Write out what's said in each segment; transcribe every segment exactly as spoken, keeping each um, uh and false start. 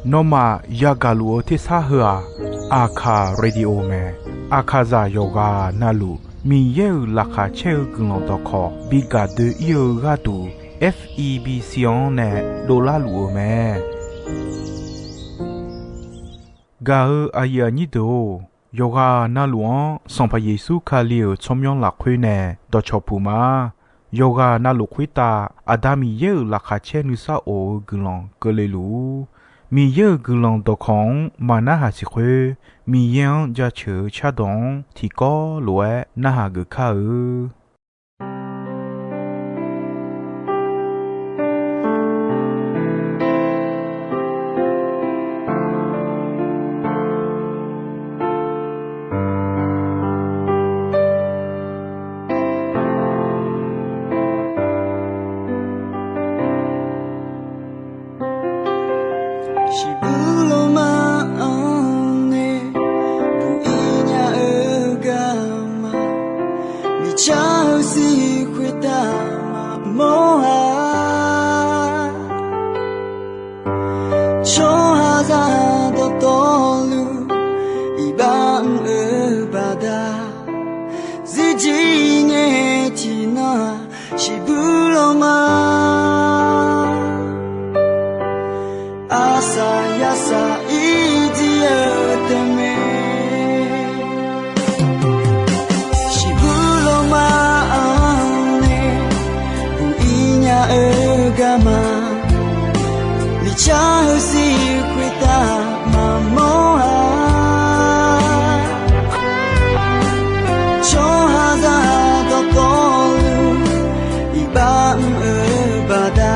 Nawmaf yagaq luf-eu tersar heu-aq, Aqkaq Radio mae. Aqkaqzaq yawqghaq navluf Miqyaer-euq laqkhaq caer-eu guiqlanq dawqkawq bi gaq doe-ir-eu gharduq, F E B C-anr nae dovlar luf-eu mae. Gaq-eu aqyuif aqnyir deuq-or, yawqghaq navluf-anr Sanqpaq Yeqsur Kali-euq tsawrmyanr lafkhoer nae dawqcawq puq ma. Yawqghaq navluf khoertav Aqda Miqyaer-euq laqkhaq caer nuisar of-eu guiqlanq keuvle luf-ur. Miqyaer-euq guiqlanq dawqkawq-anr maq narhaq siq khoer, Miqyaer-anr jaceuq-eu cardawq-anr tiqkawv lof-aer narhaq geuf kar-eu. Shiqbuq lawma-anr nae buq-ir nya-eu garma, miqcar-eu sir khoertav maqmawr-a. Tsawrhaqzaq dawqtawvluf iqbax mr-eu baqda, zirjir ngae tiqnan-aq, shiqbuq lawma arsaq yarsaq ir jir-eu tae mae. Shiqbuq lawma-anr nae buq-ir nya-eu garma, miqcar-eu sir khoertav maqmawr-a. Tsawrhaqzaq dawqtawvluf iqbax mr-eu baqda,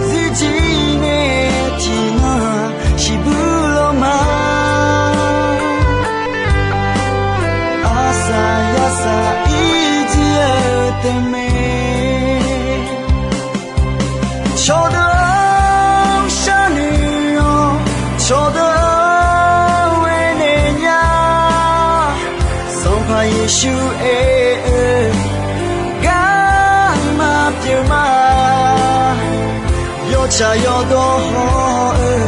zirjir ngae tiqnan-aq, shiqbuq lawma arsaq yarsaq ir jir-eu tae mae. Cawqdeuq-anr sharnoeq-awr, cawqdeuq-anr aernaeq nya, Sanqpaq Yeqsur aer-eu garma pyeuf ma. Yawtsaq yawdawr haw-eu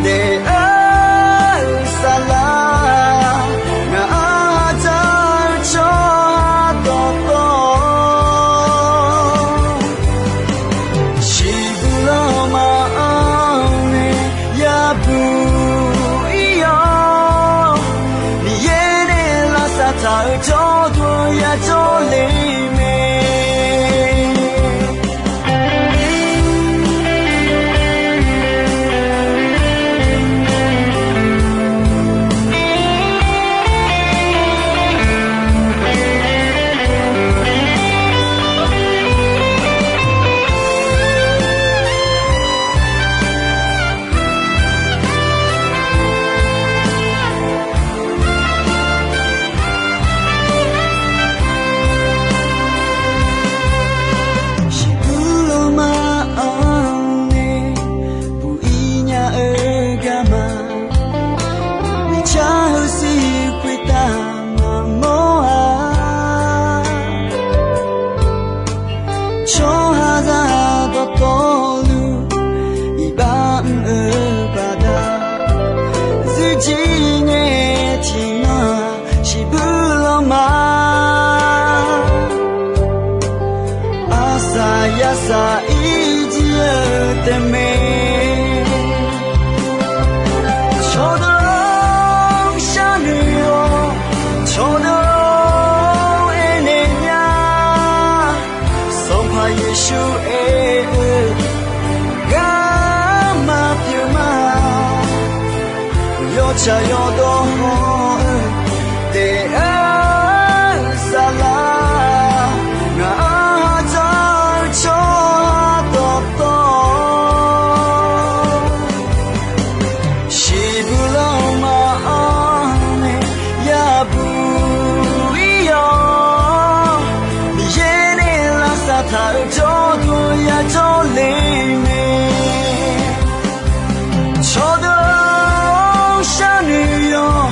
daef-eu saflar, ngaq-anr dzaq-eu tsawrhaq dawqtawv, shiqbuq lawma-anr nae yabuq ir-awr, Miqyaer nae lavsav taq-eu jawrduq yajawr le mae. Shiqbuq lawma-anr nae buq-ir nya-eu garma, miqcar-eu sir khoertav maqmawr-a. Tsawrhaqzaq dawqtawvluf iqbax mr-eu baqda, zirjir ngae tiqnan-aq, shiqbuq lawma arsaq yarsaq ir jir-eu tae mae. Cawqdeuq-anr sharnoeq-awr, cawqdeuq-anr aernaeq nya, Sanqpaq Yeqsur aer-eu garma pyeuf ma. Yawtsaq yawdawr haw-eu daef-eu saflar, ngaq-anr dzaq-eu tsawrhaq dawqtawv, shiqbuq lawma-anr nae yabuq ir-awr, Miqyaer nae lavsav taq-eu jawrduq yajawr le mae. Cawqdeuq-anr sharnoeq-awr,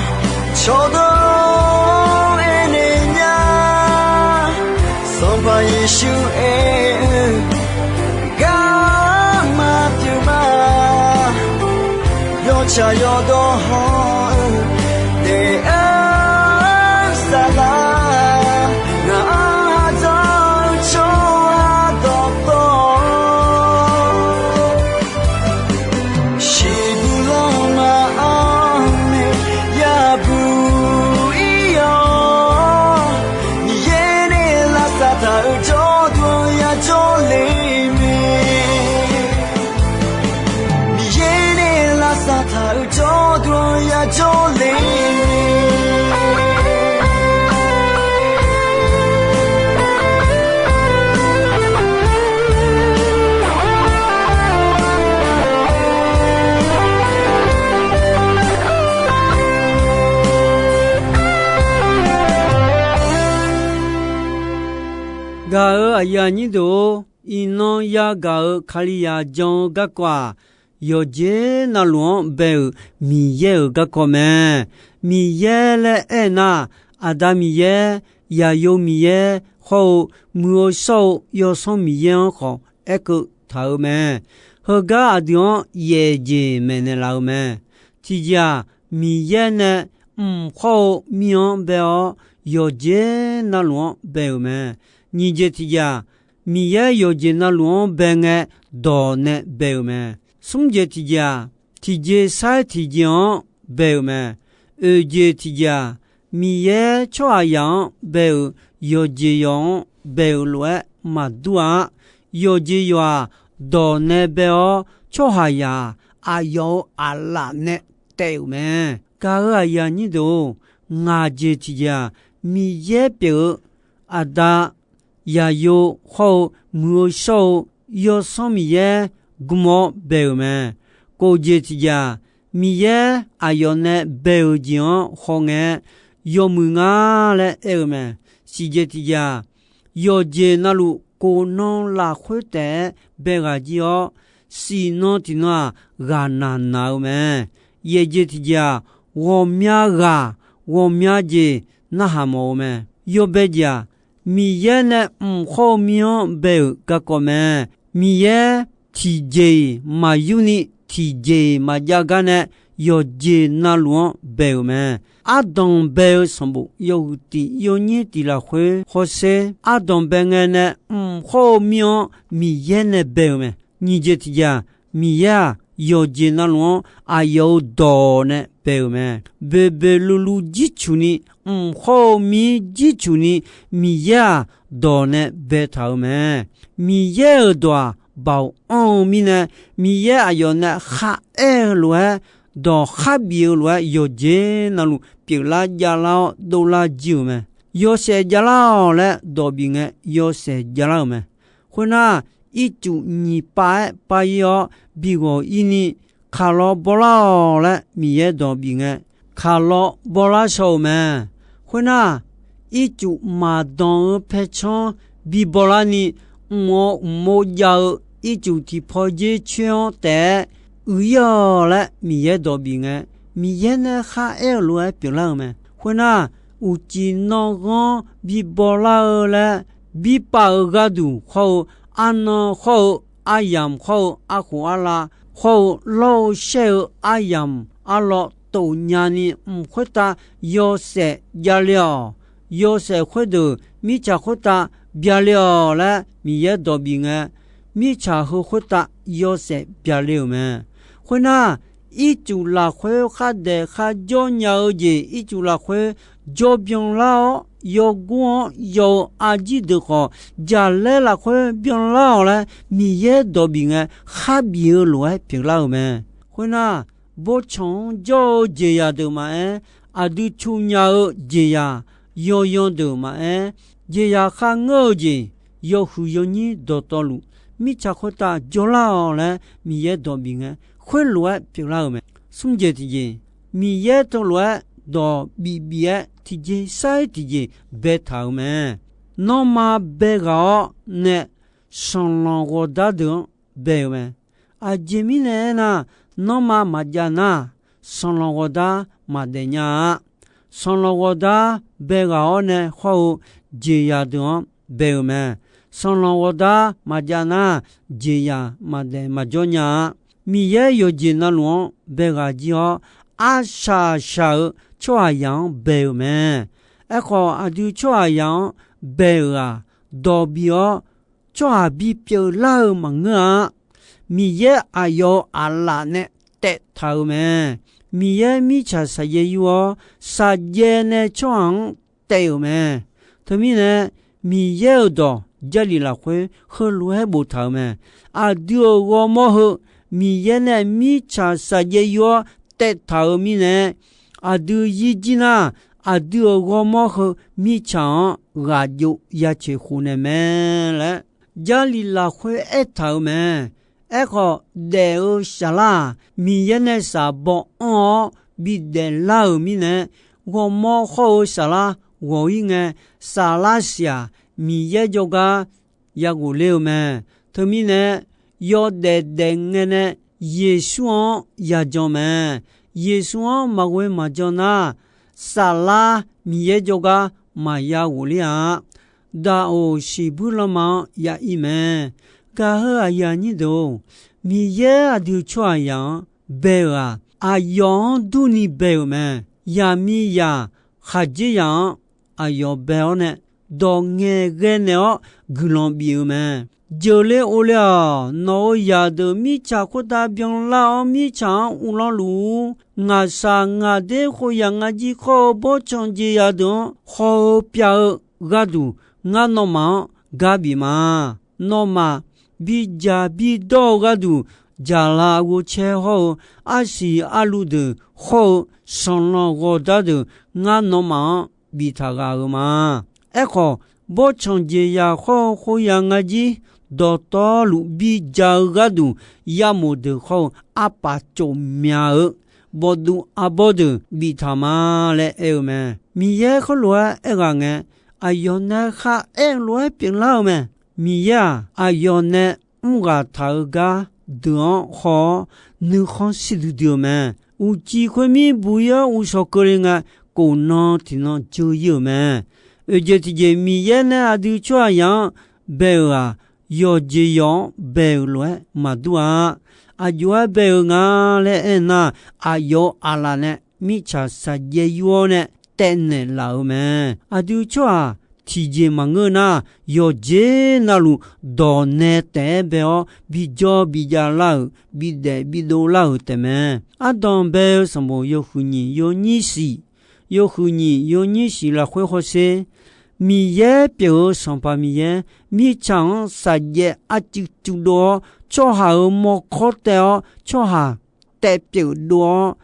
Tsaq yawdawr hawr-eu daef-aer saflar, ngaq-anr ardawr-eu tsawrhaq dawqtawv, shiqbuq lanma-anr nae yabuq ir-awr, Miqyaer nae lavsav taq-euq jawrduq-anr yajawr le mae. Miqyaer nae lavsav taq-euq jawrduq-anr yajawr le mae. Gaq-euq aqyuif aqnyir deuq-or, iqnan yagaq-euq Kalizaq jan-eu garkawv-aq, yawqjeq navluf-anr bae-euq Miqyaer-euq garkawv mae. Miqyaer laer aernar, Aqda Miqyaer, Yaqyo Miqyaer hawr-eu Muiq-eu shawr-eu Yawsanr Miqyaer-anr khawf aerkeuv taq-euq mae. Heugar aqdui-anr yaefjeq maeqnaeq laf-eu mae. Tiqjeq-aq, Miqyaer nae mq hawr-eu mir-anr bae-awr, yawqjeq navluf-anr bae-euq mae. Nyiq jeq tiqjeq-aq, Miqyaer yawqjeq navluf-anr bae ngae, dawq nae bae-euq mae. Smr jeq tiqjeq-aq, tiqjeq sar-iq tiqjeq-anr bae-euq mae. Oeq jeq tiqjeq-aq, Miqyaer tsawrhaqzaq-anr bae-euq yawqjeq yawq-anr bae-euq lof-aer maqdur-a. Yawqjeq yawq-aq, dawq nae bae-awr, tsawrhaqzaq-aq, aqyawf-euq aqlaf nae taef-euq mae. Gaq-euq aqyuif aqnyir deuq-or, ngaq jeq tiqjeq-aq, Miqyaer pyeuf-eu Aqda, Yaqyo hawr-eu Muiq-eu shawr-eu Yawsanr Miqyaer gm-awr bae-euq mae. Kof jeq tiqjeq-aq, Miqyaer aqyawf nae bae-euq jeq-anr hawngae-aer yawmuiq nga laer aer-eu mae. Siq jeq tiqjeq-aq, yawqjeq navluf kof nan lafkhoer taef-aer bae ghaq jir-awr, siq nan tiqnan-aq, ghaqnaq naq-eu mae. Yaeq jeq tiqjeq-aq, ghawqmya ghaq ghawqmya jeq narhaq mawf-eu mae. Yawbae jeq-aq, Miqyaer nae mq hawr-eu mir-anr bae-euq garkawv mae. Miqyaer tiqjeq-iq maqyur ni tiqjeq-iq maqjav gar nae yawqjeq navluf-anr bae-euq mae. Ardanq bae-eu sanqbof yawhuiq tiq yawnyir tiq lafkhoer hawsher. Ardanq bae ngae nae mq hawr-eu mir-anr Miqyaer nae bae-euq mae. Nyiq jeq tiqjeq-aq, Miqyaer-aq, yawqjeq navluf-anr aqyawf-euq dawq nae bae-euq mae. Boeqboeq luvluv jircuq ni, mq hawr-eu mir jircuq ni, Miqyaer-aq, dawq nae baetaq-euq mae. Miqyaer-euq dawq-aq, baoq anr-eu mirnae, Miqyaer aqyawf nae kharaer-eu lof-aer, dawq kharbif-eu lof-aer, yawqjeq navluf pyeuflar javlar-awr dovlar jir-euq mae. Yawshaef javlar-awq laer dawq bif ngae, yawshaef javlar-euq mae. Khoernar, ircuf nyiq pav-aer pav ir-awr bighawq ir ni, kaq law bawlar-awq laer Miqyaer dawq bif ngae, kaq law bawlar shaw-euq mae. Khoernar, ircuf maqdanq-eu paercanr bi bawlar ni, mq-awr mqmov jav-eu ircuf tiqpaw jer coer-anr taef-aer uiq ir-awq laer Miqyaer dawq bif ngae, Miqyaer nae kharaer-eu lof-aer pyeuflar-euq mae. Khoernar, uqcif nanrghanr bi bawlar-eu laer birpav-eu gharduq hawr-eu, arnan hawr-eu, aryamq hawr-eu, arkhof arlav hawr-eu, lawr-eu shaer-eu aryamq arlawr tof nya ni mq khoertav yawshaef javle-awq. Yawshaef khoerdeuq mirtsaq khoertav byale-awq laer Miqyaer dawq bif ngae, mirtsaq heu khoertav yawshaef byale-euq mae. Khoernar, ircuf lafkhoer khardaef kharjawr nya-eu jeq, ircuf lafkhoer jawr byanlar-awr, yawgor-anr yaw-eu arjir deuq khawf, jaqlaer lafkhoer byanlar-awq laer Miqyaer dawq bif ngae, kharbif-eu lof-aer pyeuflar-euq mae. Khoernar, bawrtsanq-anr jawr-eu jeqzaq deuq maqaer, aqdui cu nya-eu jeqzaq, yawyan deuq maqaer, jeqzaq kharngeur-eu jeq, yawhuiq yawnyir dawqtawvluf, mirtsaq khoertav jawrlar-awq laer Miqyaer dawq bif ngae, khoerlof-aer pyeuflar-euq mae. Smr jeq tiqjeq, Miqyaer teulof-aer dawq bif bif-aer tiqjeq sar-ir tiqjeq baetaq-euq mae. Nanrma bae ghaq-awr nae sanqlanq ghawqdar deuq-anr bae-euq mae. Aqjeq mirnae aernar, nanrma maqjav nar, sanqlanq ghawqdar maqdaef nya-a. Sanqlanq ghawqdar bae ghaq-awr nae hawr-eu jeqzaq deuq-anr bae-euq mae. Sanqlanq ghawqdar maqjav nar, jeqzaq maqdaef maqjawr nya-a. Miqyaer yawqjeq navluf-anr bae ghaq jir-awr, arshaq shaq-eu tsawrhaqzaq-anr bae-euq mae. Aerkhawf, aqdui tsawrhaqzaq-anr bae-euq-aq, dawq bif-awr tsawrhaq bipyeuf lar-eu maqngeur-a. Miqyaer aqyawf-euq aqlaf nae taev taq-euq mae. Miqyaer mirtsaq saqjaev yur-awr, saqjaev nae tsawrhaq-anr taev-euq mae. Teumirnae, Miqyaer-euq dawq Jarlif lafkhoer heulof-aer boftaq-euq mae. Aqdui-euq ghawrmawr heu Miqyaer nae mirtsaq saqjaev yur-awr taev taq-euq mirnae, aqdui yir jir nar, aqdui-euq ghawrmawr heu mirtsaq-anr ghaq jov ya ceq khof naeq mae laer Jarlif lafkhoer aertaq-euq mae. Aerkhawf, daef-eu saflar-aq, Miqyaer nae shaq baw anr-awr bidaef lar-euq mirnae, ghawrmawr hawr-eu saflar ghawq-ir ngae, saflar siq-aq, Miqyaer jawrgar ya ghofler-eu mae. Teumirnae, yawdaef daef ngae nae Yeqsur-anr ya jan mae. Yeqsur-anr maqghoe maqjan nar, saflar Miqyaer jawrgar maqya ghofler-a. Daq-oq shiqbuir lanma-anr ya ir mae. Gaq-eu aqyuif aqnyir deuq-or, Miqyaer aqdui tsawrhaqzaq-anr bae-euq-aq, aqyawf-anr durni bae-euq mae. Yaqmiqzaq khaqdzerzaq-anr aqyawf bae-awr nae, dawq ngaeqghae naeq-awr guiqlanq bif-eu mae. Jeuqler orler-awq. Nawq-euq zaqdeuq mirtsaq khoertav byanlar-awr, mirtsaq-anr uvlanr luf-ur. Ngaqshaq ngaqder khoeryaq ngajir khawr-eu bawrtsanq jeqzaq deuq-anr haw-eu pyav-eu gharduq, ngar nawmaf-anr gar bif ma. Nawmaf bidzaq bidawr-eu gharduq, dzaqlaq ghovcaer hawr-eu, arsiq arluv deuq hawr-eu, sanqlanq ghawqdar deuq ngar nawmaf-anr biftaq ghaq-euq ma. Aerkhawf, bawrtsanq jeqzaq khawr-eu khoeryaq ngajir dawqtawvluf bidzaq-eu gharduq, yamof deuq hawr-eu arpaf tsofmyaq-eu bawqduq arbawr deuq biftaq ma laer aer-eu mae. Miqyaer khoerlof-aer aerghaq ngae, aqyawf nae kharaer-eu lof-aer pyeuflar-eu mae. Miqyaer-aq, aqyawf nae mrghaq taq-eu gar deuq-anr haw-awr, nuikhanr shir duidui-eu mae. Uqcif khoermir buq-ir-awr uqshawq keuvle ngae, kof nan tiqnan dzeur-ir-euq mae. Oeqjeq tiqjeq Miqyaer nae aqdui tsawrhaqzaq-anr bae-euq-aq, yawqjeq yawq-anr bae-euq lof-aer maqdur-a. Aqjox-aer bae-euq nga laer aernar, aqyawf-euq aqlaf nae mirtsaq saqjaev yur-awr nae taevnaeq laf-euq mae. Aqdui tsawrhaq tiqjeq maqngeur nar, yawqjeq navluf dawq nae taef-aer bae-awr, bijawr bijav lar-euq, bidaef bidov lar-euq taefmae. Ardanq bae-eu sanqbof yawhuiq nyiq yawnyir shiq, yawhuiq nyiq yawnyir shiq lafkhoer hawsher, Miqyaer pyeuf-eu Sanqpaq Miqyaer, mirtsaq-anr saqjaev arcuiv cuiv dov-awr, tsawrhaq-euq mawrkawr taev-awr, tsawrhaq taev pyeuf dov-awr,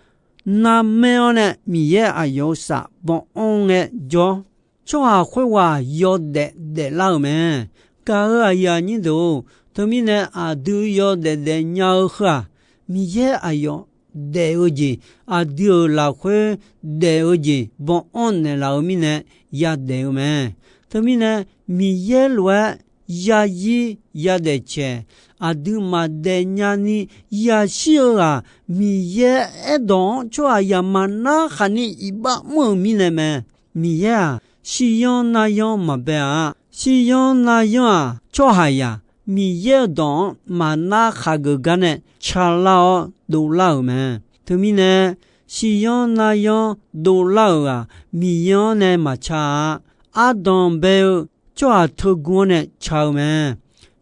narmaer-awr nae Miqyaer aqyawf-euq shaf baw anr ngae jawr, tsawrhaq khoerghaq yawdaef daeflar-euq mae. Gaq-eu aqyuif aqnyir deuq-or, teumirnae aqdui yawdaef daefnya-eu heu-aq, Miqyaer aqyawf daef-eu jeq, aqdui-euq lafkhoer daef-eu jeq baw anr naeqlaf-eu mirnae yadaef-eu mae. Teumirnae Miqyaer lof-aer yazir yadaef caeq, aqdui maqdaef nyani yashir-eu ghaq, Miqyaer aerdawq-anr tsawrhaqzaq maqnar khaqni iqbax mr-euq mirnae mae. Miqyaer-aq, shiryanr naryanr maqbae-a. Shiryanr naryanr-aq, tsawrhaqzaq Miqyaer-euq dawq-anr maqnar khaqgeuf gar nae calar-awr dovlar-euq mae. Teumirnae, shiryanr naryanr dovlar-euq-aq, Miqyaer-anr nae maqca-a. Ardanq bae-eu tsawrhaq teugu-anr nae ca-eu mae.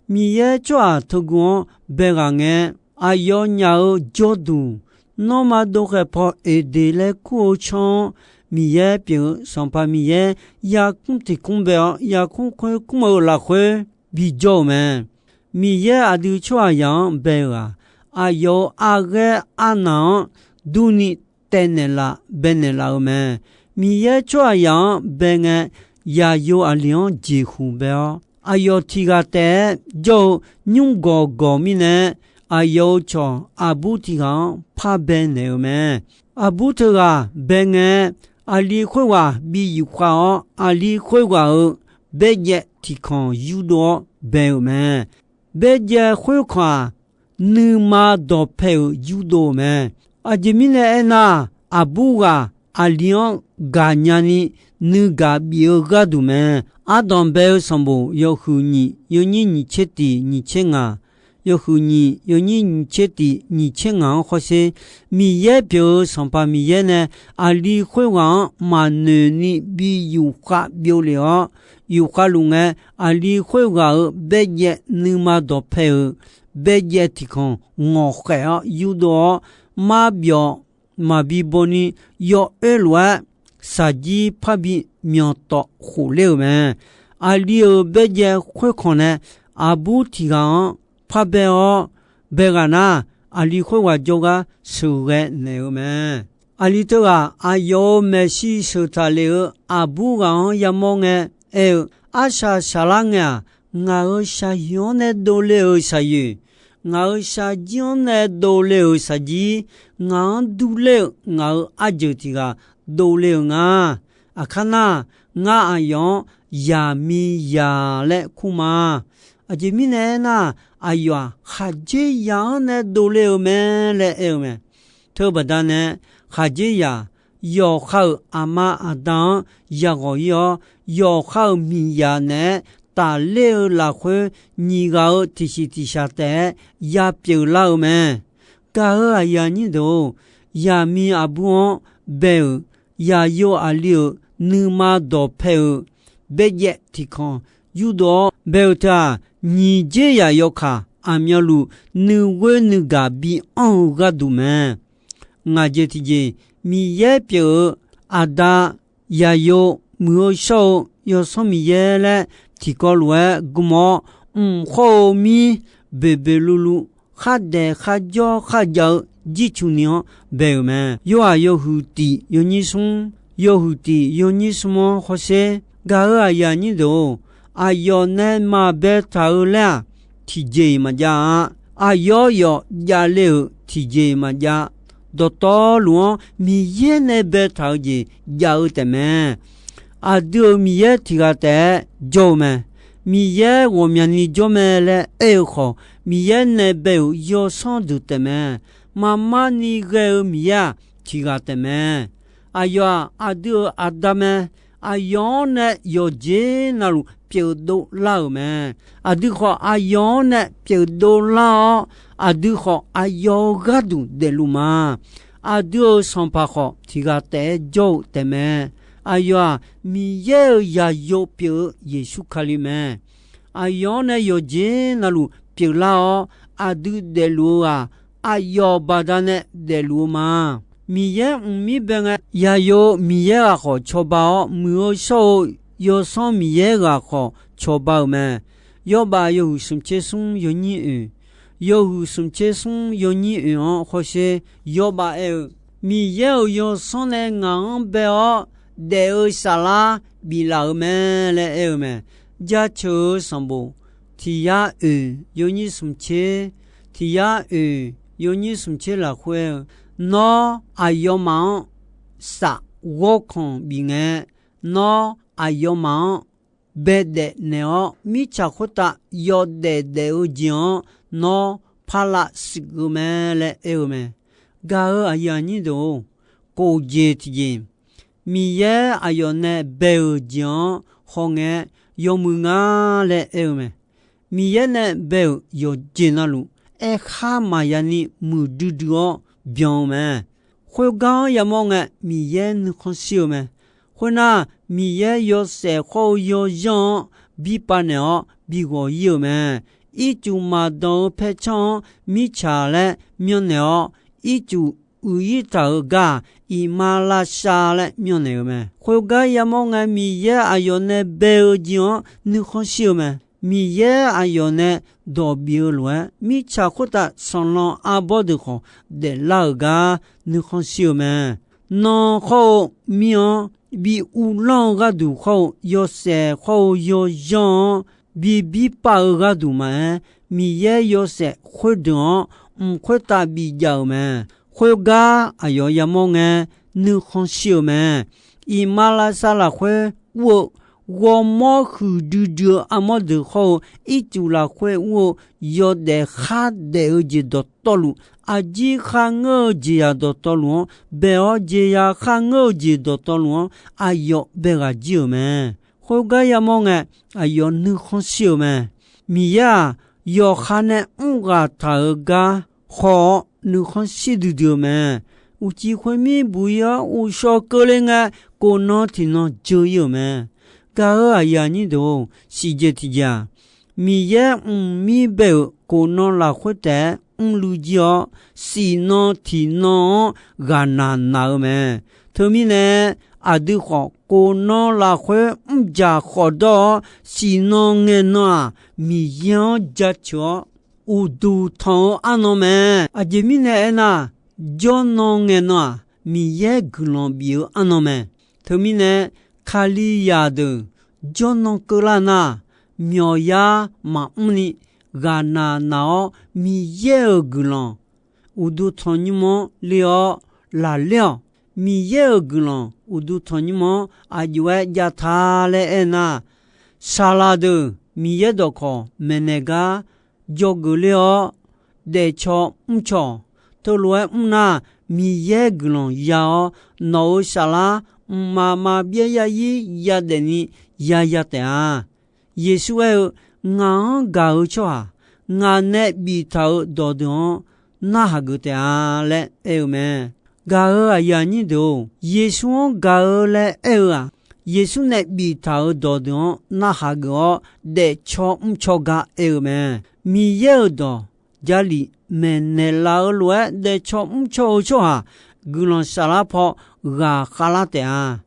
Miqyaer tsawrhaq teugu-anr bae ghaq ngae, aqyawfnyaf-euq jawrduq, nanrma dov khaeq paw Eqdeq laer kur-eu can-anr, Miqyaer pyeuf-eu Sanqpaq Miqyaer yarkmr tiq kmr bae-awr, yarkmr khoer kmr-eu lafkhoer bijawr-euq mae. Miqyaer aqdui tsawrhaqzaq-anr bae-euq-aq, aqyawf-euq arghaer arnaq-anr durni taevnaeq laf baenaeq laf-eu mae. Miqyaer tsawrhaqzaq-anr bae ngae, yaqyo aqli-anr jeqhuq bae-awr, aqyawf tiq ghaq taef-aer jawr-eu nymr gawq gawq mirnae, aqyawf-euq cawq aqbur tiq ghaq-anr par baenaeq-euq mae. Aqbur teughaq bae ngae, aqli khoerghaq bi yufkhav-awr, aqli khoerghaq-euq baerjaev tiqkanq yurdov-awr bae-euq mae. Baerjaev khoerkanq-aq, nuima dawqpae-euq yurdov-eu mae. Aqjeq mirnae aernar, aqbur ghaq aqli-anr gaqnya ni nuigaq bif-eu gharduq mae. Ardanq bae-eu sanqbof yawhuiq nyiq yawnyir nyiq tser tiq nyiq tser ngaq, yawhuiq nyiq yawnyir nyiq tser tiq nyiq tser ngaq-anr hawsher. Miqyaer pyeuf-eu Sanqpaq Miqyaer nae aqli khoerghaq-anr maqnoeq ni bi yufkhav byovlef-awr, yufkhav luf ngae, aqli khoerghaq-euq baerjaev nuima dawqpae-euq baerjaev tiq kanq ngawqkhaeq-awr yurdov-awr, marbyawf maqbi bawni yawoer lof-aer, shaqjir parbi myanqtawf khofler-euq mae. Aqli-euq baerjaev khoerkanq nae aqbur tiq ghaq-anr parbae-awr bae ghaq nar, aqli khoerghaq jawrgar sheuqghae naeq-eu mae. Aqli teughaq aqyawf-euq maeqshi sheuq taq lef-eu aqbur ghaq-anr yamawr ngae aer-eu, Arsaq saqlar ngae-aq, ngaq-euq shaqyoeq-anr nae dovle-euq shaqyoeq, ngaq-euq shaqjir-anr nae dovle-euq shaqjir, ngaq-anr durler-eu ngaq-euq arjeuq tiq ghaq dovle-euq nga. Aqkar nar, ngar aqyawf-anr yaqmiqzaq laer kur ma. Aqjeq mirnae aernar, aqyawf-aq, khaqdzerzaq-anr nae dovle-euq mae laer aer-eu mae. Teubaqda nae, khaqdzerzaq yawqha-euq aqma aqda-anr yaghawq ir-awr, yawqha-euq miqzaq naeq-aer tafler-eu lafkhoer, nyiq ghaq-euq tiqsiq tiqshaq taef-aer yapyeuf lar-eu mae. Gaq-euq aqyuif aqnyir deuq-or, yaqmiq aqbur-anr bae-euq yaqyo aqli-euq nuima dawqpae-euq baerjaev tiq kanq yurdov-awr bae-eu teu-aq, nyiq dzer zaq yawkaq aqmyanluf nuighoer nuigaq bianr-eu gharduq mae. Ngaq jeq tiqjeq, Miqyaer pyeuf-eu Aqda, Yaqyo, Muiq-eu shawr-eu Yawsanr Miqyaer laer tiqkawv lof-aer gm-awr, mq khawr-eu mir boeqboeq luvluv, khardaef kharjawr kharjav-eu jircuf ni-anr bae-euq mae. Yorhaq yawhuiq tiq yawnyir smr, yawhuiq tiq yawnyir smr-anr hawsher. Gaq-euq aqyuif aqnyir deuq-or, aqyawf nae maqbaetaq-eu laer-aq, tiqjeq-iq maqjav-a. Aqyawf yawf javle-euq tiqjeq-iq maqjav. Dawqtawvluf-anr Miqyaer nae baetaq-eu jeq jav-eu taefmae. Aqdui-euq Miqyaer tiq ghaq taef-aer jawr-eu mae. Miqyaer ghawqmyani jawr mae laer aer-eu khawf, Miqyaer nae bae-euq yawsanr deuq taefmae. Maqmar ni ghae-eu Miqyaer-aq, tiq ghaq taefmae. Aqyawf-aq, aqdui-euq Aqda mae. Aqyawf-anr nae yawqjeq navluf pyeufdov lar-euq mae. Aqdui khawf, aqyawf-anr nae pyeufdov lar-awr, aqdui khawf, aqyawf-euq gharduq daefluf ma. Aqdui-euq Sanqpaq khawf, tiq ghaq taef-aer jawr-eu taefmae. Aqyawf-aq, Miqyaer-euq yaqyo pyeuf-eu Yeqsur Kali mae. Aqyawf-anr nae yawqjeq navluf pyeuflar-awr, aqdui daefluf-eu-aq, aqyawf baqdanae daefluf-eu ma. Miqyaer mqmir bae ngae, yaqyo Miqyaer ghaq khawf cawba-awr, Muiq-eu shawr-eu Yawsanr Miqyaer ghaq khawf cawba-euq mae. Yawrbav yawhuiq smq tser smr yawnyir oeq, yawhuiq smq tser smr yawnyir oeq-anr hawsher. Yawrbav aer-eu, Miqyaer-euq Yawsanr nae ngaq-anr bae-awr daef-eu saflar biflaf-euq mae laer aer-eu mae. Jaceuq-eu sanqbof tiq yar oeq yawnyir smq tser, tiq yar oeq yawnyir smq tser lafkhoer aer-eu, Nawr aqyawfmaf-anr saf ghawrkanq bif ngae, nawr aqyawfmaf-anr baedaef naeq-awr, mirtsaq khoertav yawdaef daef-eu jeq-anr nawr parlav shuif-eu mae laer aer-eu mae. Gaq-euq aqyuif aqnyir deuq-or, kof jeq tiqjeq, Miqyaer aqyawf nae bae-euq jeq-anr hawngae-aer yawmuiq nga laer aer-eu mae. Miqyaer nae bae-euq yawqjeq navluf, aerkhar maqya ni muiqdui dui-awr byan-eu mae. Khoergar-anr yamawr ngae, Miqyaer nuikhanr shir-eu mae. Khoernar, Miqyaer yawshaef khawr-eu yawzanr-anr bi pav naeq-awr bi ghawq ir-euq mae. Ircuf maqdanq-eu paertsanr-anr mirtsaq laer myanrnaeq-awr, ircuf uiq ir taq-euq gar-aq, iqmalavshav laer myanrnaeq-euq mae. Khoergar yamawr ngae, Miqyaer aqyawf nae bae-eu jeq-anr nuikhanr shir-eu mae. Miqyaer aqyawf nae dawq bif-eu lof-aer, mirtsaq khoertav sanqlanq arbawr deuq khawf daeflar-euq gar nuikhanr shir-eu mae. Nan khawr-eu mir-anr bi uvlanr-eu gharduq khawr-eu, yawshaef khawr-eu yawzanr-anr bi birpav-eu gharduq maqaer, Miqyaer yawshaef khoerdeuq-anr mq khoertav bijav-euq mae. Khoergar aqyawf yamawr ngae, nuikhanr shir-eu mae. Iqmalavshav lafkhoer ur-eu, ghawrmawr huiqdui dui-eu armawr deuq khawr-eu, ircuf lafkhoer ur-eu, yawdaef khardaef-eu jeq dawqtawvluf, aqjir kharngeur-eu jeqzaq dawqtawvluf-anr bae-awr, jeqzaq kharngeur-eu jeq dawqtawvluf-anr aqyawf bae ghaq jir-euq mae. Khoergar yamawr ngae, aqyawf nuikhanr shir-euq mae. Miqyaer-aq, yawqha nae mr ghaq taq-euq gar haw-awr nuikhanr shir duidui-eu mae. Uqcif khoermir buq-ir-awr uqshawq keuvle ngae, kof nan tiq nan dzeur-ir-euq mae. Gaq-euq aqyuif aqnyir deuq-or, siqjeq tiqjeq-aq, Miqyaer mqmir bae-euq kof nan lafkhoer taef-aer mrluiv jir-awr, siq nan tiq nan-anr ghaqnaq naq-eu mae. Teumirnae, aqdui khawf kof nan lafkhoer mrjaq khawf dawr-awr, siq nan ngae nan-aq, Miqyaer-anr jaceuq-awr, uqduq tanq-eu arnan mae. Aqjeq mirnae aernar, jawrnan ngae nan-aq, Miqyaer guiqlanq bif-eu arnan mae. Teumirnae, Kalizaq deuq jawrnan keuvlar nar, myawqyar maqmr ni ghaqnaq naq-awr, Miqyaer-euq guiqlanq uqduq tanqnymr-anr ler-awr lafler-awq. Miqyaer-euq guiqlanq uqduq tanqnymr-anr aqjox-aer jav ta laer aernar, saqlaq deuq Miqyaer dawqkawq maeqnaeq gar dzawgeuf ler-awr, daefcaw mrcaw-awq. Teulof-aer mr nar, Miqyaer guiqlanq ya-awr, nawq-euq saflar mqmaq maqbyav yarzir yadaef ni yaya taef-a. Yeqsur aer-eu, Ngaq-anr gaq-eu tsawrhaq, ngaq nae biftaq-euq dawqdeuq-anr narhaq geuf taef-a laer aer-eu mae. Gaq-euq aqyuif aqnyir deuq-or, Yeqsur-anr gaq-eu laer aer-eu-aq, Yeqsur nae biftaq-euq dawqdeuq-anr narhaq geuf-awr, daefcaw mrcaw gar aer-eu mae. Miqyaer-euq dawq Jarlif maeqnaeq laf-eu lof-aer daefcaw mrcaw-eu tsawrhaq guiqlanq saflar paw ghaqkhav lar taef-a.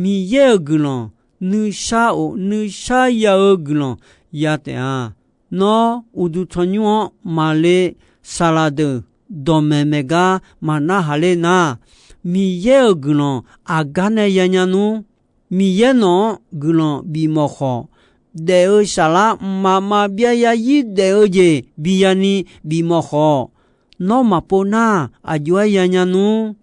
Miqyaer-euq guiqlanq nuisar of nuisar ya-eu guiqlanq ya taef-a. Nawr uqduq tanqnymr-anr maqle saqlaq deuq dawqmaeq maeq gar maqnarhaq ler nar, Miqyaer-euq guiqlanq aqgar nae yanya nmr. Miqyaer nawq-anr guiqlanq bifmawf khawf, daef-eu saflar mqmaq maqbyav yarzir daef-eu jeq biya ni bifmawf khawf, nawr maqpov nar, aqjox-aer yanya nmr.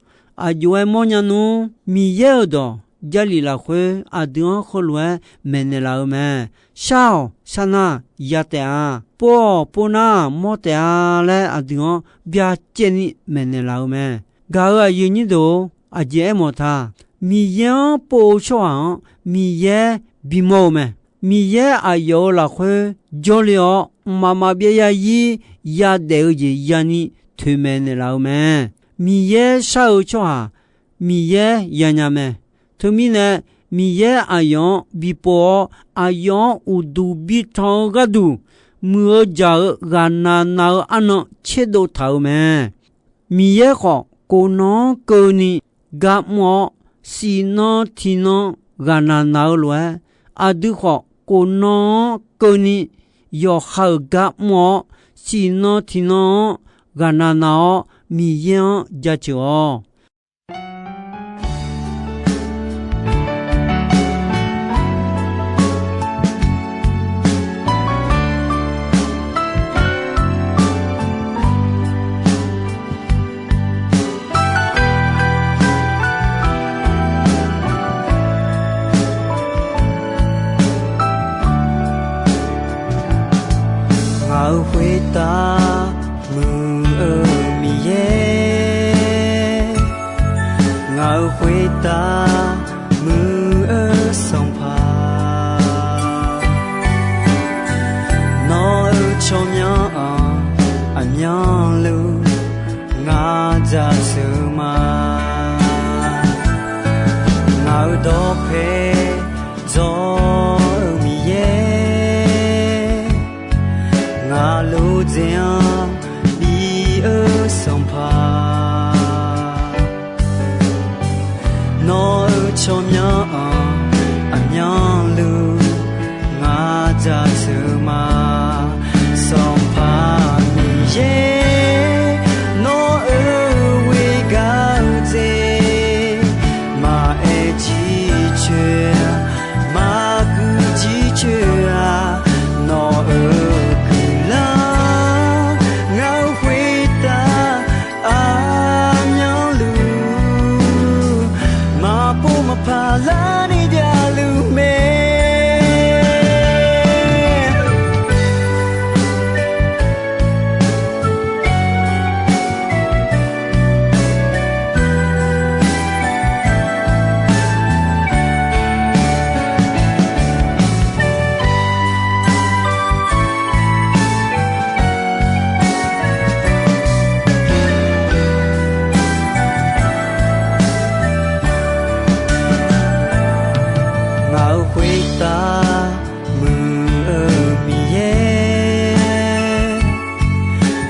Aqjox-aer mawrnya nmr. Miqyaer-euq dawq Jarlif lafkhoer aqdui-anr heulof-aer maeqnaeq laf-eu mae. Shar-awq, sharnar ya taef-a. Pov-awq, pov nar mawr taef-a laer aqdui-anr byacaevni maeqnaeq laf-eu mae. Gaq-euq aqyuif aqnyir deuq-or, aqjeq aermawf ta. Miqyaer-anr pov-eu tsawrhaq-anr Miqyaer bimawr-eu mae. Miqyaer aqyawf-euq lafkhoer jawrle-awr, mqmaq maqbyav yarzir yadaef-eu jeq yani toeqmaeq naeqlaf-eu mae. Miqyaer shar-eu tsawrhaq Miqyaer yanya mae. Teumirnae, Miqyaer aqyawf-anr bipov-awr, aqyawf-anr uqduq bitanq-eu gharduq, muiq-eu jaq-eu ghaqnaq naq-eu arnan tserdov taq-euq mae. Miqyaer khawf, kof nan-anr keuvni gar mr-awr, siq nan tiq nan ghaqnaq naq-eu lof-aer, aqdui khawf, kof nan-anr keuvni yawqha-euq gar mr-awr, siq nan tiq nan-anr ghaqnaq naq-awr, Miqyaer-anr jaceuq-awq. Ngaq-euq khoertav muiq-eu Miqyaer, ngaq-euq khoertav muiq-eu Sanqpaq, nawr-euq tsawrmyanr-anr aqmyanluf ngar jaceuq ma. Ngaq-euq dawqpae dzawr-eu Miqyaer, ngaq lofdzae-anr bif-eu Sanqpaq, nawr-euq tsawrmyanr-anr aqmyanluf ngar jaceuq ma. Sanqpaq Miqyaer, nawr-euq ghoer gar-eu dzae maqaer ciqcoer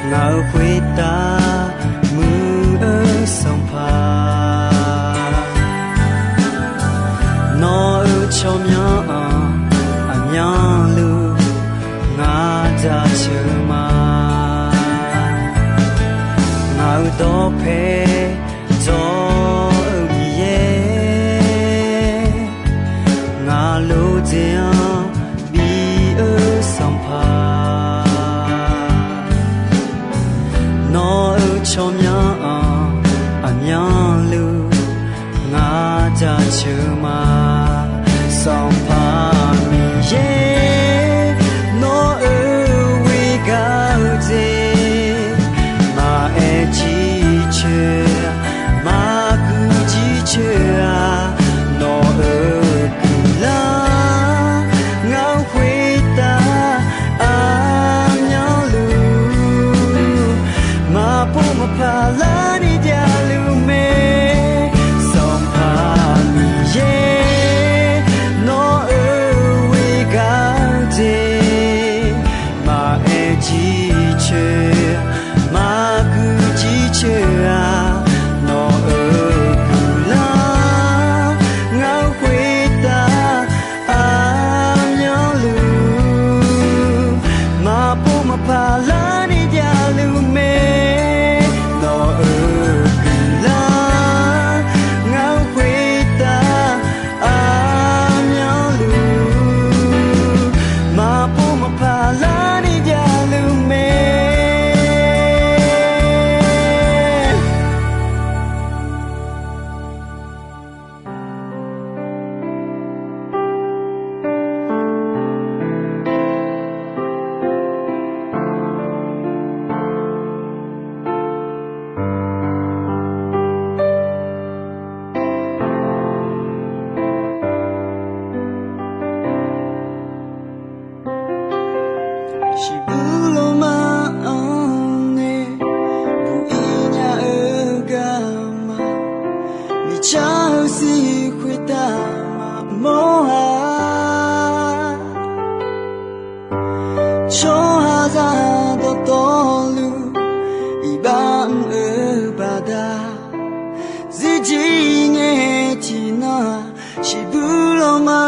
Ngaq-euq khoertav muiq-eu Sanqpaq, nawq-euq tsawrmyanr-anr aqmyanluf ngar jaceuq ma. Ngaq-euq dawqpae dzawr-eu Miqyaer, ngaq lof dzaeq-anr bi-eu Sanqpaq, nawq-euq tsawrmyanr-anr aqmyanluf ngar jaceuq ma. Sanqpaq Miqyaer, nawq-euq ghoer gaq-eu jeq maqaer jircoer-a, maqguv jircoer-a. Nawq-euq guiqlanq ngaq-euq khoertav aqmyanluf maqpov maqpaq larni javluf mae. Sanqpaq Miqyaer, nawq-euq ghoer gaq-eu jeq maqaer jircoer, maqguv jircoer-a. Nawq-euq guiqlanq ngaq-euq khoertav aqmyanluf maqpov maqpaq larni javluf mae. Nawq-euq guiqlanq ngaq-euq khoertav aqmyanluf maqpov maqpaq larni javluf mae. Shiqbuq lawma-anr nae buq-ir nya-eu garma, miqcar-eu siq khoertav maqmawr-a. Tsawrhaqzaq dawqtawvluf iqbax mr-eu baqda, zirjir ngae tiqnan-aq shiqbuq lawma,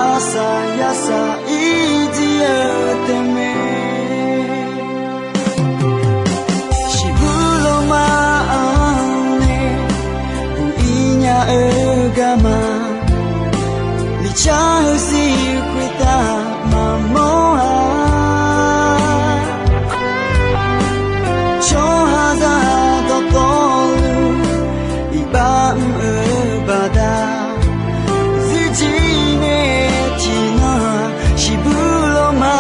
arsaq yarsaq ir jir-eu taef mae. Shiqbuq lawma-anr nae buq-ir nya-eu garma, miqcar-eu siq khoertav maqmawr-a. Tsawrhaqzaq dawqtawvluf iqbax mr-eu baqda, zirjir ngae tiqnan-aq shiqbuq lawma,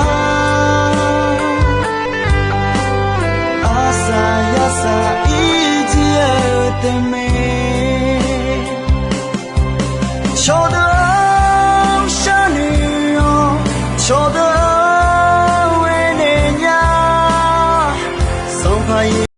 arsaq yarsaq ir jir-eu taef mae. Shawr